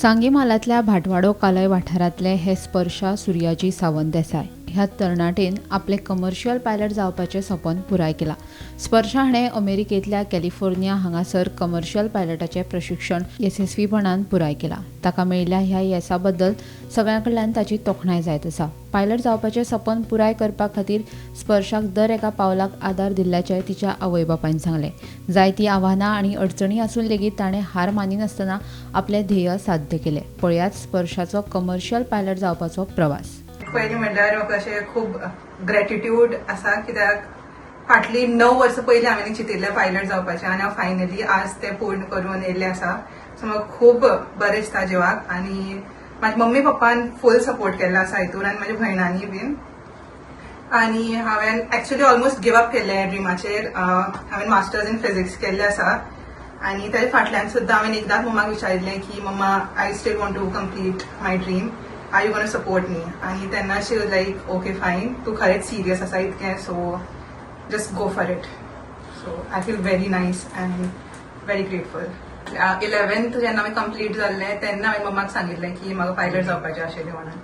सांगे म्हालांतल्या भाटवाडो कालय वाठारांतले हे स्पर्शा सुर्याजी सावंत देसाय ह्या तरणाटेन आपलें कमर्शियल पायलट जावपाचें सपन पुराय केलां. स्पर्शा हाणें अमेरिकेंतल्या कॅलिफोर्निया हांगासर कमर्शियल पायलटाचें प्रशिक्षण येसस्वीपणान पुराय केलां. ताका मेळिल्ल्या ह्या येसा बद्दल सगळ्यां कडल्यान ताची तोखणाय जायत आसा. पायलट जावपाचें सपन पुराय करपा खातीर स्पर्शाक दर एका पावलाक आदार दिल्ल्याचें तिच्या आवय बापायन सांगलें. जायतीं आव्हानां आनी अडचणी आसून लेगीत ताणें हार मानिनासतना आपलें ध्येय साध्य केलें. पळयात स्पर्शाचो कमर्शियल पायलट जावपाचो प्रवास. पयलीं म्हणल्यार म्हाका अशें खूब ग्रेटिट्यूड आसा, कित्याक फाटलीं 9 वर्सां पयलीं हांवें चिंतिल्लें पायलट जावपाचें आनी हांव फायनली आज तें पूर्ण करून येयल्लें आसा. सो म्हाका खूब बरें दिसता जिवाक आनी म्हाज्या मम्मी पप्पान फूल सपोर्ट केल्लो आसा हितून आनी म्हाज्या भयणांनी बीन. आनी हांवें एक्चुअली ऑलमोस्ट गिव अप केल्लें ड्रिमाचेर. हांवें मास्टर्स इन फिजिक्स केल्लें आसा आनी ताच्या फाटल्यान सुद्दां हांवें एकदांच मम्माक विचारिल्लें की "Mamma, I still want to complete my dream. Are you gonna support me?" आनी तेन्ना she was like, "Okay, fine, तूं खरेंच सिरियस आसा इतकें, so just go for it." So I feel very nice and very grateful. 11th जेन्ना हांवें complete जाल्लें तेन्ना हांवें मम्माक सांगिल्लें की म्हाका पायलट जावपाचें आशिल्लें म्हणून.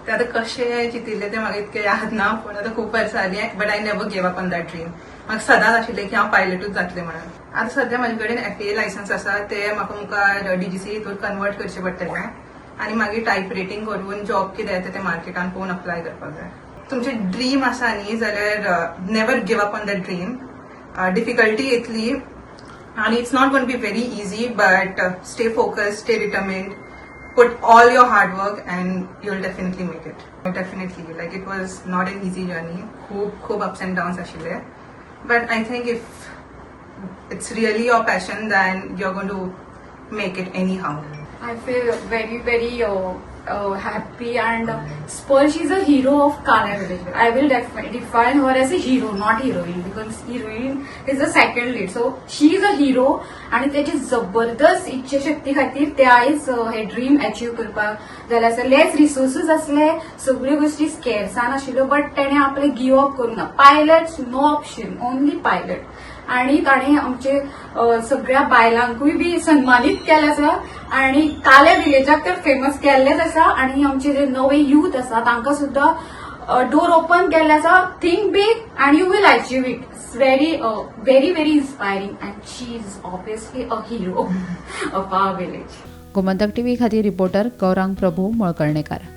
ते आतां कशें चिंतिल्लें तें म्हाका इतकें याद ना, पूण आतां खूब वर्सां जालीं, but I never gave up on that dream. म्हाका सदांच आशिल्लें की हांव पायलटूच जातलें म्हणून. आतां सद्या म्हाजे कडेन एफएए लायसन्स आसा. ते म्हाका मुखार डीजीसीए हितून कन्वर्ट करचें पडटलें आनी मागीर टायप रेटींग करून जॉब कितें येता तें मार्केटान पळोवन अप्लाय करपाक जाय. तुमचें ड्रीम आसा न्ही, जाल्यार never give up on that dream. Difficulty येतली आणि it's not gonna be very easy, but stay focused, stay determined, put all your hard work and you'll definitely make it. Definitely, like, it was not an easy journey. खूब खूब ups and downs आशिल्ले, but I think if it's really your passion, then you're going to make it anyhow. I feel very, very happy and Sparsh is a hero of Kalai village. I will define her as a hero, not heroine, because heroine is a second lead. So she is a hero आणि त्याची जबरदस्त इच्छाशक्ती खातीर ते आयज हे dream achieve करपाक जालें आसा. लेस रिसोर्सीस आसले, सगळ्यो गोष्टी स्केर्सान आशिल्ल्यो, बट तेणे आपले गिव अप करूंक ना. Pilot, no option, only pilot. आणि ताणें आमचे सगळ्या बायलांकूय बी सन्मानीत केलें आसा आणि काले विलेजाक तर फेमस केल्लेच आसा आणि आमचे जे नवे युथ आसा तांकां सुद्दां डोर ओपन केल्ले आसा. Think big and you will achieve it. It's very, very, very inspiring and she is obviously a hero of our village. Gomantak TV खातीर रिपोर्टर गौरांग प्रभू मळकर्णेकार.